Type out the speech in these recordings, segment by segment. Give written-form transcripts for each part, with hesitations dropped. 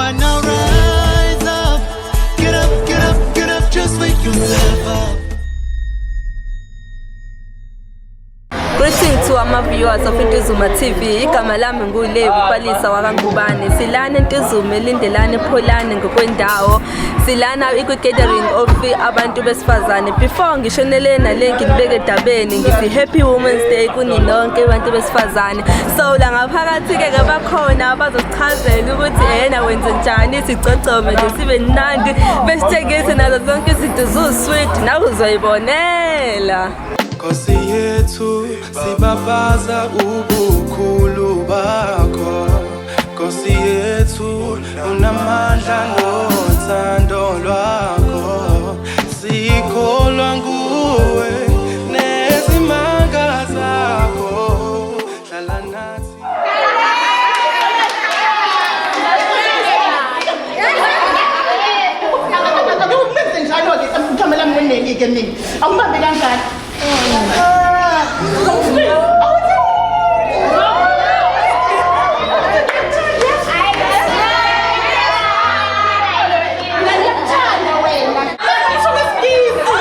Why now rise up? Get up, get up, get up, just wake yourself up. Greeting to ama-viewers of Ntuzuma TV. Igama lami nguLevi Palisa wakaNgubane. Silana eNtuzuma eLindelani ePholani ngokwendawo. Silana ikwi-gathering of abantu besifazane. Before ngishonele nale ngilibeke edabeni ngithi Happy Women's Day kuni nonke abantu besifazane. So la ngaphakathi-ke ke bakhona abazosichazela ukuthi ena wenze njani sigcogcome nje sibe mnandi besithengise nazo zonke izinto zu-sweet nawe uzoyibonela. Nkosi yethu sibabaza ubukhulu bakho. Nkosi yethu unamandla nothando lwakho. Sikholwa nguwe nezimanga zakho. Hlala nathi. Awumenze njalo-ke igama lami nguneli-ke mina awubambe kanjani. Ah, ngiyakuthanda wena. Ngisho ngesingisi.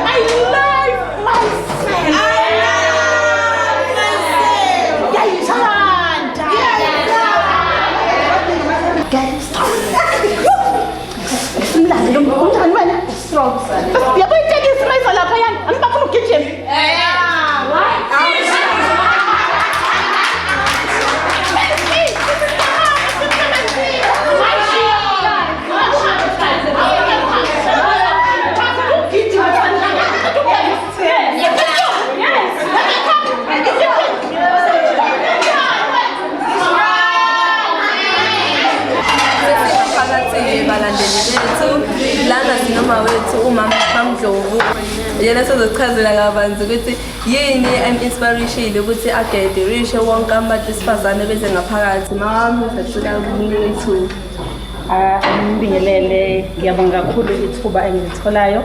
I love myself. I love myself. Ngiyayithanda. Get strong. Simlande lo unjani wena? Strong. Yabo itekisi mayiza lapha yani. Angibafuna ukugijima. Phakathi balandeli bethu lana sinoma wethu umama Mamdlovu, yena sozochazela kabanzi ukuthi yini em-inspirishile ukuthi agetherishe wonke abantu besifazane beze ngaphakathi. Mama, sacela ukunika ithuba. Ah, ngibingelele, ngiyabonga kakhulu ithuba engilitholayo.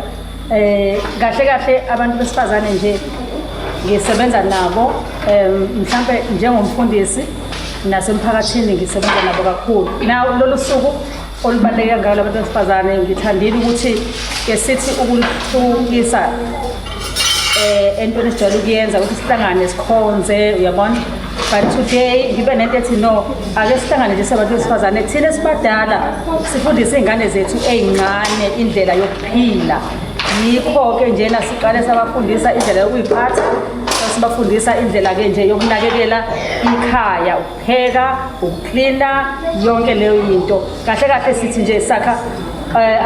Kahle kahle abantu besifazane nje ngisebenza nabo mhlambe njengomfundisi nasemphakathini ngisebenza nabo kakhulu. Now lolu suku olubaluleke kangaka labantu besifazane ngithandile ukuthi ke sithi ukuhlukisa entweni esijwayele ukuyenza ukuthi sihlangane sikhonze, uyabona, but today ngibe nento ethi no, ake sihlangane nje sabantu besifazane thina esibadala sifundise iy'ngane zethu ey'ncane indlela yokuphila. Yikho-ke njena siqale sabafundisa indlela yokuyiphatha, sibafundisa indlela-ke nje yokunakekela ikhaya, ukupheka, ukuklina, yonke leyo yinto. Kahle kahle sithi nje sakha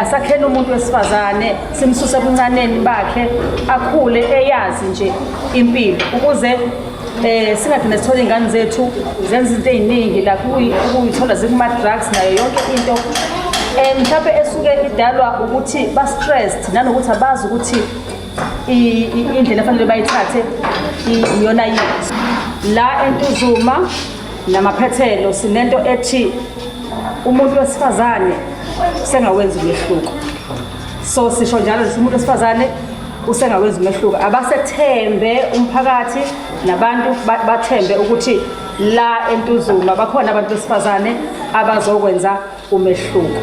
asakheni umuntu wesifazane, simsuse ebuncaneni bakhe akhule eyazi nje impilo ukuze singagcine sithole iy'ngane zethu zenza izinto ey'ningi la ukuyithola zikuma-drugs nayo yonke into mhlawumbe esuke idalwa ukuthi ba-stressed nanokuthi abazi ukuthi indlela efanele bayithathe iyona yini. La eNtuzuma namaphethelo sinento ethi umuntu wesifazane usengawenza umehluko, so sisho njalo nje umuntu wesifazane usengawenza umehluko. Abasethembe umphakathi nabantu bathembe ukuthi la eNtuzuma bakhona abantu besifazane abazokwenza umehluko.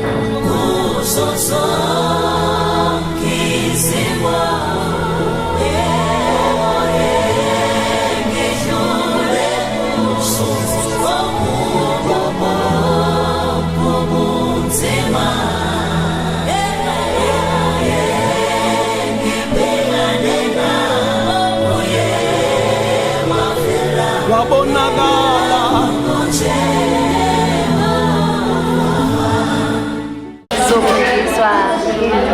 Wabonakala. Sofundiswa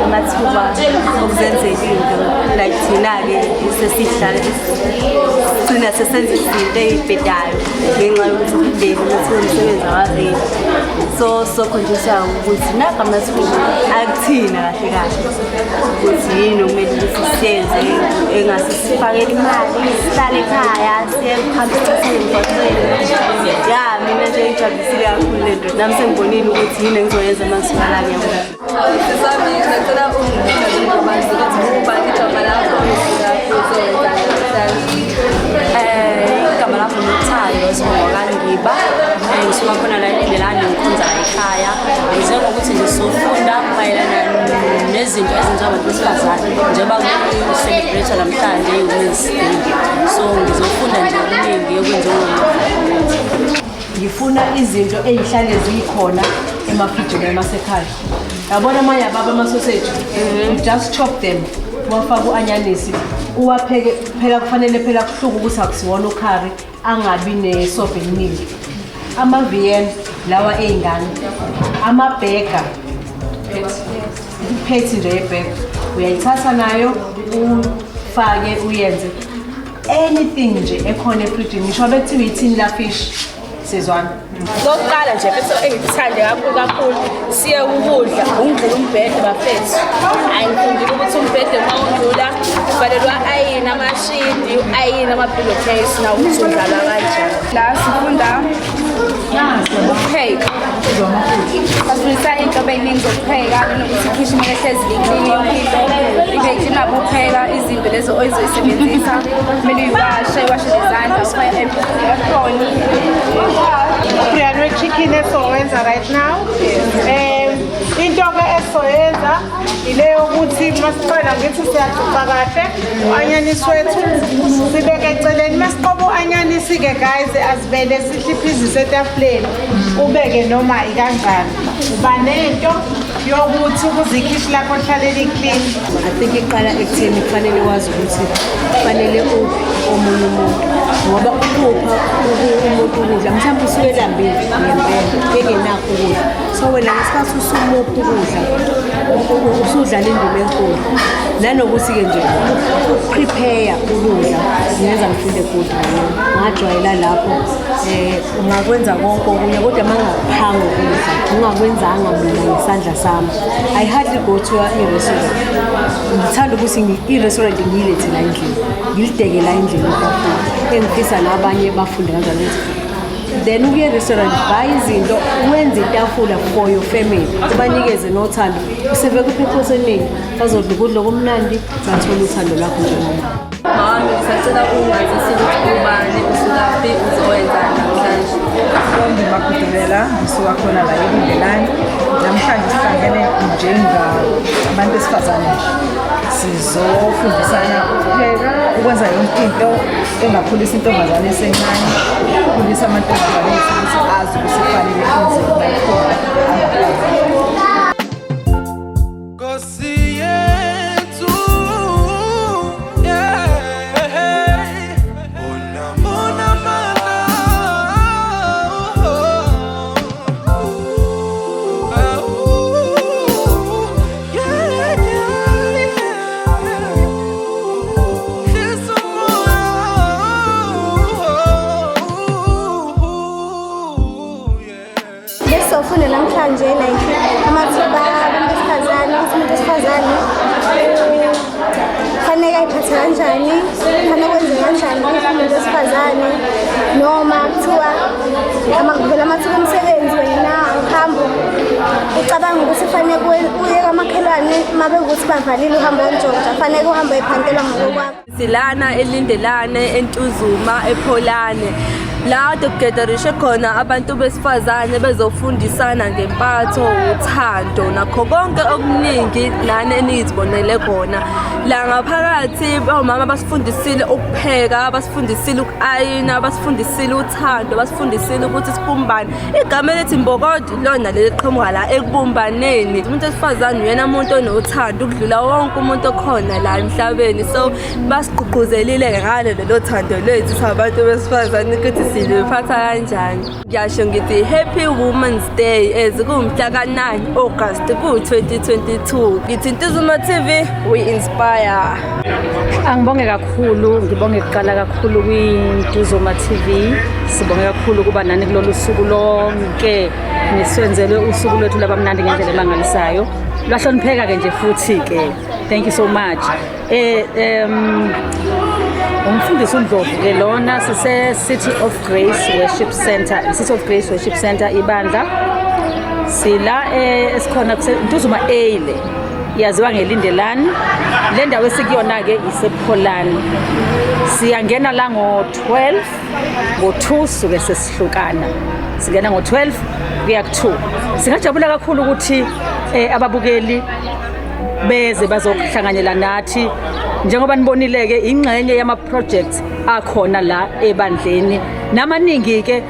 amathuba okuzenzela into like thina-ke sesihlala sigcina sesenza izinto ey'bhedayo ngenxa yokuthi umndeni ukuthi umsebenzi awaveli, so sokhonjiswa ukuthi naka amathuba akuthina kahle kahle ukuthi yini okumele ukuthi siyenze engase sifakele imali, sihlale ekhaya, siye kuhambe sichithele emgwaqweni. Ya, mina nje ngijabulisile kakhulu le nto, nami sengibonile ukuthi yini engizoyenza uma ngisuka la. Ngiyabona. Sisami, ngicela ungichazele kabanzi ukuthi ubani igama lakho, usuka uzowenzani namhlanje. Ngisuka khona la eLindelani, ngikhonza ekhaya. Ngize ngokuthi nje sizofunda mayelana nezinto ezenziwa abantu besifazane njengoba ku-celebrate namhlanje i-Women's Day. So ngizofunda nje okuningi okwenziwa. Ngifuna izinto ey'hlale zikhona emafrijini emasekhaya. Yabona amanye ababa amasoseji, you just chop them, uwafake u-anyanisi, uwapheke. Phela kufanele phela kuhluke ukuthi akusiwona ukhari, angabi nesobho eliningi. Ama-vn lawa ey'ngane, ama-burger, i-patty nje ye-burger uyayithatha nayo, ufake, uyenze anything nje ekhona efrijini, ngisho bekuthiwa ithini la fish sizwana. Kokuqala nje bese engikuthande kakhulu kakhulu siye ukudla ungidlula umbhede bafethu. Hayi, ngifundile ukuthi umbhede uma undlula kufanele u-ayine amashidi, u-ayine ama-pillowcase, nawo ukuthi udlala kanjani. La sifunda ukupheka, basifundisa iy'nhlobo ey'ningi zokupheka, nanokuthi ikhishi kumele hlezi li-clean, yonke into ibe clean. Ukupheka izinto lezo oyizoyisebenzisa kumele uyiwashe, uwashe nezandla, ufake apron. Biryani we-chicken esowenza right now. Into-ke esizoyenza ile yokuthi masiqala ngithi siyaxuxa kahle u-anyanisi wethu, sibeke eceleni. Masiqoba u-anyanisi-ke guys, asivele sihliphizise etafuleni, ubeke noma ikanjani. Uba nento yokuthi ukuze ikhishi lakho lihlale li-clean. I think iqala ekutheni kufanele wazi ukuthi kufanele uphi omunye umuntu, ngoba ukupha umuntu ukudla, mhlawumbe usuke elambile ngempela, engenakho ukudla. So wena ngesikhathi usumupha ukudla, usudlala indima enkulu. Nanokuthi-ke nje uku-prepare ukudla kungenza ngifunde good, ngajwayela lapho. Ungakwenza konke okunye, kodwa uma ngakuphanga ukudla ungakwenzanga mina ngesandla sami, I hardly go to i-restaurant. Ngithanda ukuthi i-restaurant ngiyilethe la endlini, ngilideke la endlini itafula. Engifisa nabanye bafunde kanjalo ukuthi then ukuya e-restaurant, buy izinto, wenze itafula for your family, ubanikeze nothando, useve kwi-purpose eningi. Bazodla ukudla okumnandi, bathole uthando lwakho njengomama. Mami, ngisacela ungazise ukuthi ubani, usukaphi, uzowenzani namhlanje? Ntombi Makudubela, ngisuka khona la eLindelani. Namhlanje sihlangene njengabantu besifazane nje. Sizofundisana ukupheka, ukwenza yonke into engakhulisa intombazane esencane, ukukhulisa amantombazane ethu ukuthi azi ukuthi kufanele enzeni uma ekhona angaphambili. Nkosi yethu, yeah. Ona mona mana, oh, oh, yeah. Hlisa umoya, yeah. Besizofunda namhlanje like amathuba abantu besifazane, ukuthi umuntu wesifazane kufanele ayiphathe kanjani, kufanele kwenze kanjani if umuntu wesifazane, noma kuthiwa kuvela amathuba omsebenzi, wena uhambe ucabanga ukuthi kufanele uye kamakhelwane, uma bekuwukuthi bavalile uhambe ontshontsha, kufanele uhambe uyiphantelwa ngokokwakho. Silana eLindelane, eNtuzuma, ePholane, la kade kugedarishe khona abantu besifazane bezofundisana ngempatho, uthando nakho konke okuningi nani eniyizibonele khona la ngaphakathi. Omama basifundisile ukupheka, basifundisile uku-ayina, basifundisile uthando, basifundisile ukuthi sibumbane. Igama elithi mbokodo lona leli qhamuka la ekubumbaneni. Umuntu wesifazane uyena muntu onothando ukudlula wonke umuntu okhona la emhlabeni, so basigqugquzelile ngalo lelo thando lwethu sabantu besifazane ukuthi siluphatha kanjani. Ngiyasho ngithi happy Women's Day, as kuwumhla ka-9 August ku-2022. Ngithi Ntuzuma TV, we inspire. Angibonge kakhulu, ngibonge kuqala kakhulu kwiNtuzuma TV. Sibonge kakhulu ukuba nani kulolu suku lonke. Niswenzele usuku lwethu labamnandi ngendlela emangalisayo. Lwahlonipheka ke nje futhi ke. Thank you so much. Umfundisi uNdlovu ke lona, sise City of Grace Worship Center, City of Grace Worship Center ibandla. Sila esikhona kuse Ntuzuma A, le yaziwa ngeLindelani. Le ndawo esikuyona ke isePholani. Siyangena la ngo-12, ngo-2 suke sesihlukana. Singena ngo-12 kuya ku-2. Singajabula kakhulu ukuthi ababukeli beze bazokuhlanganyela nathi. Njengoba nibonile-ke, ingxenye yama-projects akhona la ebandleni, namaningi-ke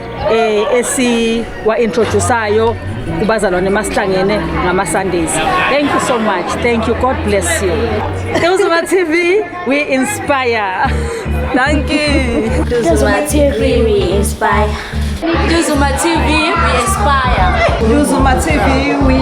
esiwa-introduce-ayo kubazalwane masihlangene ngama-Sundays. Thank you so much. Thank you. God bless you. Ntuzuma TV, we inspire. Thank you. Ntuzuma TV, we inspire. Ntuzuma TV, we inspire. Ntuzuma TV, we